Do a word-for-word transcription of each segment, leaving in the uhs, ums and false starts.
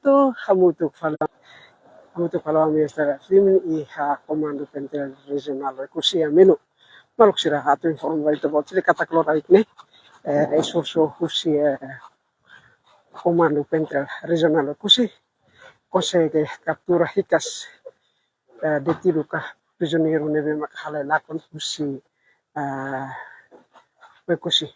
Hamutuk fali, hamutuk fali ami esta filme iha Komandu Pentel Rejionál Oekusi Amelu. Maluk sira, atu informa ba ita-boot sira katak loraik ne'e, eh, esforsu husi, eh, Komandu Pentel Rejionál Oekusi konsege kaptura hikas, eh, detidu ka prizioneiru ne'ebé maka halai lakon husi, eh, Oekusi.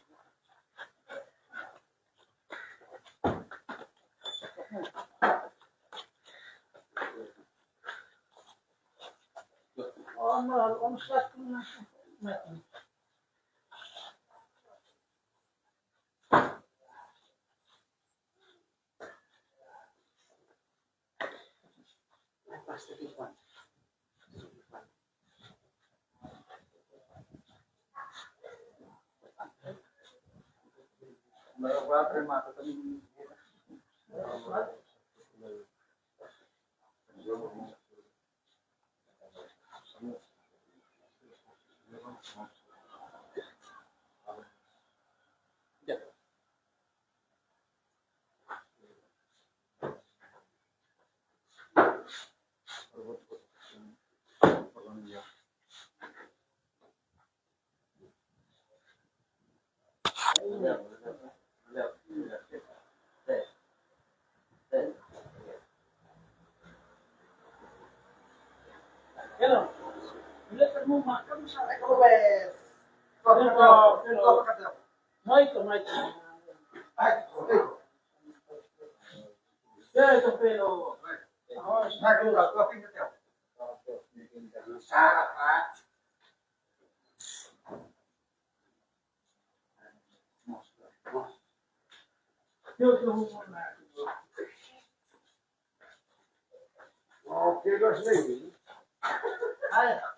Oh, kilos lagi.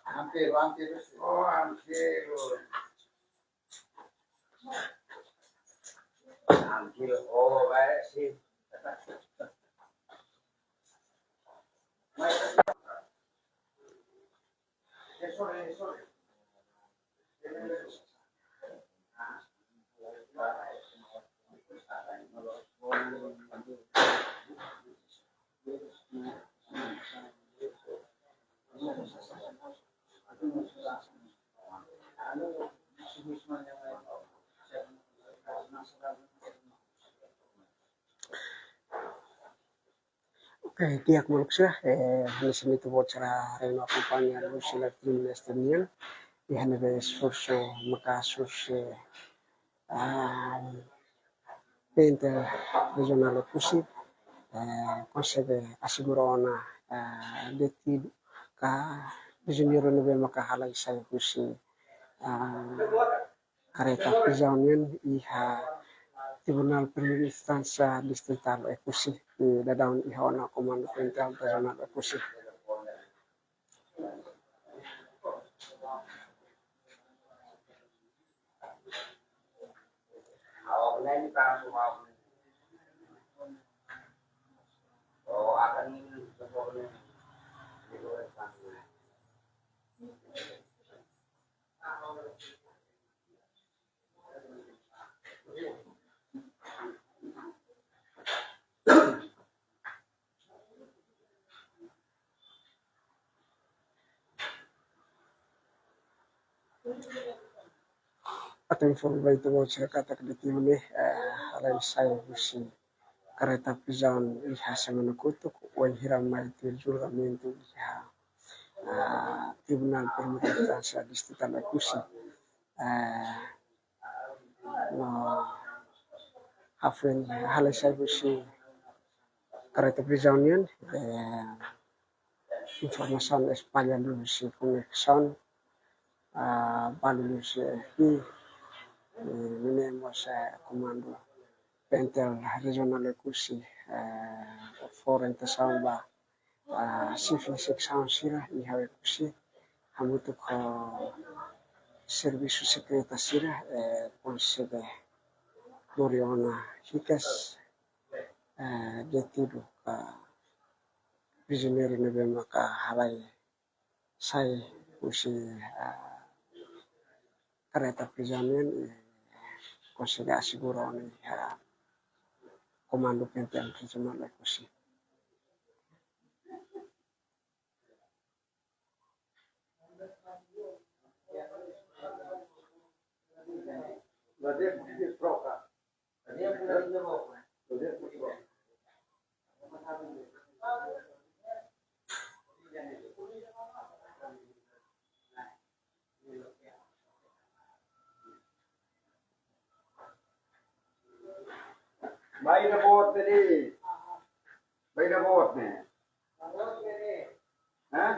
Hampir, hampir. Oh, hampir. Hampir, oh, baik sih. Oke, di'ak maluk sira, eh, hanesan ita-boot sira haree no akompaña husi ita-nia filme nian, iha ne'ebé esforsu maka'as husi, ah, Pentel Rejionál Oekusi, eh, konsege asegura ona, eh, detidu ka prizioneiru ne'ebé maka halai sai husi, ah, kareta prizaun nian iha Tribunál Primeira Instánsia Distritál Oekusi, i daudaun iha ona Komandu Pentel Rejionál Oekusi. Atu informa ba ita-boot sira katak detidu ne'e, eh, halai sai husi kareta prizaun iha semana kotuk, wainhira mai tuir julgamentu iha, ah, Tribunál Primeira Instánsia Distritál Oekusi. Eh, no hafoin halai sai husi kareta prizaun nian, eh, informasaun espalla liuhusi komunikasaun, ah, balu liuhusi F P, eh, nune'e mós, eh, Komandu Pentel Rejionál Oekusi, eh, fó orientasaun ba, ah, xefe seksaun sira iha Oekusi, hamutuk ho servisu sekreta sira, eh, konsege lori ona hikas, eh, detidu ka prizioneiru ne'ebé maka halai sai husi, ah, kareta prizaun nian, eh, konsege asegura ona iha Komandu Pentel Rejionál Oekusi. Baida boot ne'e. Baida boot ne'e. Hah?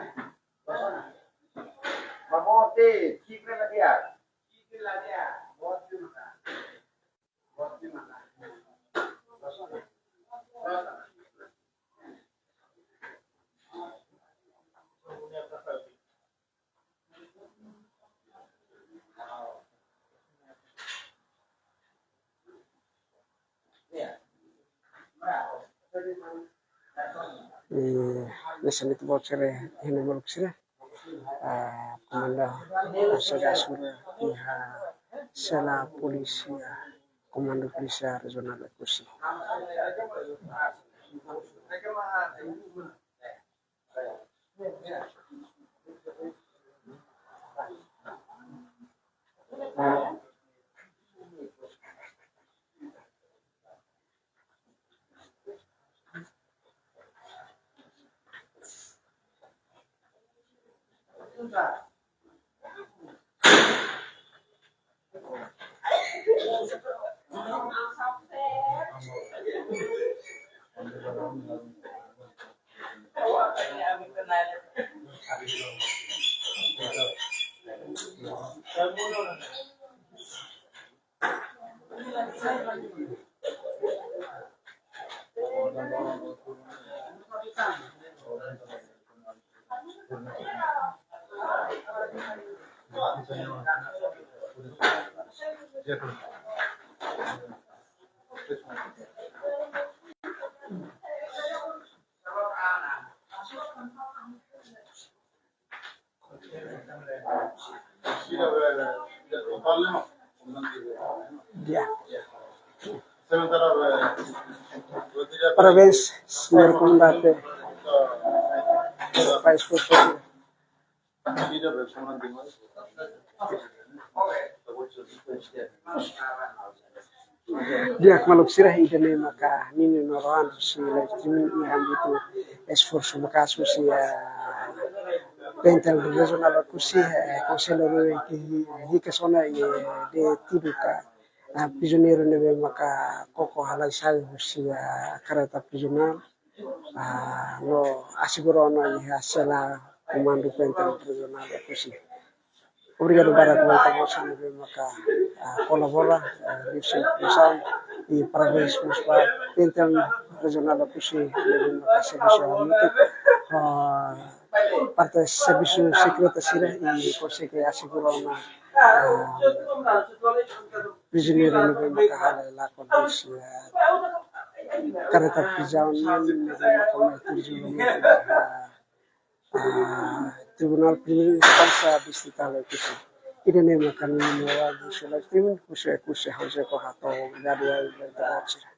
Ba boot ne'e, xifre la di'ak. Eh, nessa noite vou ser, eh, no meu lugar, ah, komando Forsa Gasur iha sela polísia, Komandu Polísia Rejionál Oekusi. Ya. Parabéns, señór komandante. Pais por favor. Di'ak maluk sira, ida-ne'e maka ninin no rohan husi live streaming iha ámbitu esforsu maka'as husi, eh, PNTL Rejionál Oekusi, eh, konsellu Rui ki hi-, hikas ona iha detidu ka, ah, prizioneiru ne'ebé maka koko halai sai husi, ah, kareta prizionál, ah, no asegura ona iha sela komandu PNTL Rejionál Oekusi. Obrigadu barak ba ita-boot sira ne'ebé maka, ah, kolabora, ah, liuhusi produsaun, i parabéns mós ba PNTL Rejionál Oekusi ne'ebé maka servisu hamutuk, ah, parte servisu sekretu sira i konsege asegura ona, ah, prizioneiru ne'ebé maka halai lakon husi, ah, kareta prizaun ne'ebé maka mai tuju, ah, ah, Tribunál Primeira Instánsia Distritál Oekusi. Ida-ne'e maka ninin no rohan husi live streaming, husi Oekusi, ha'u José Correia, obrigadu ba ita-boot sira.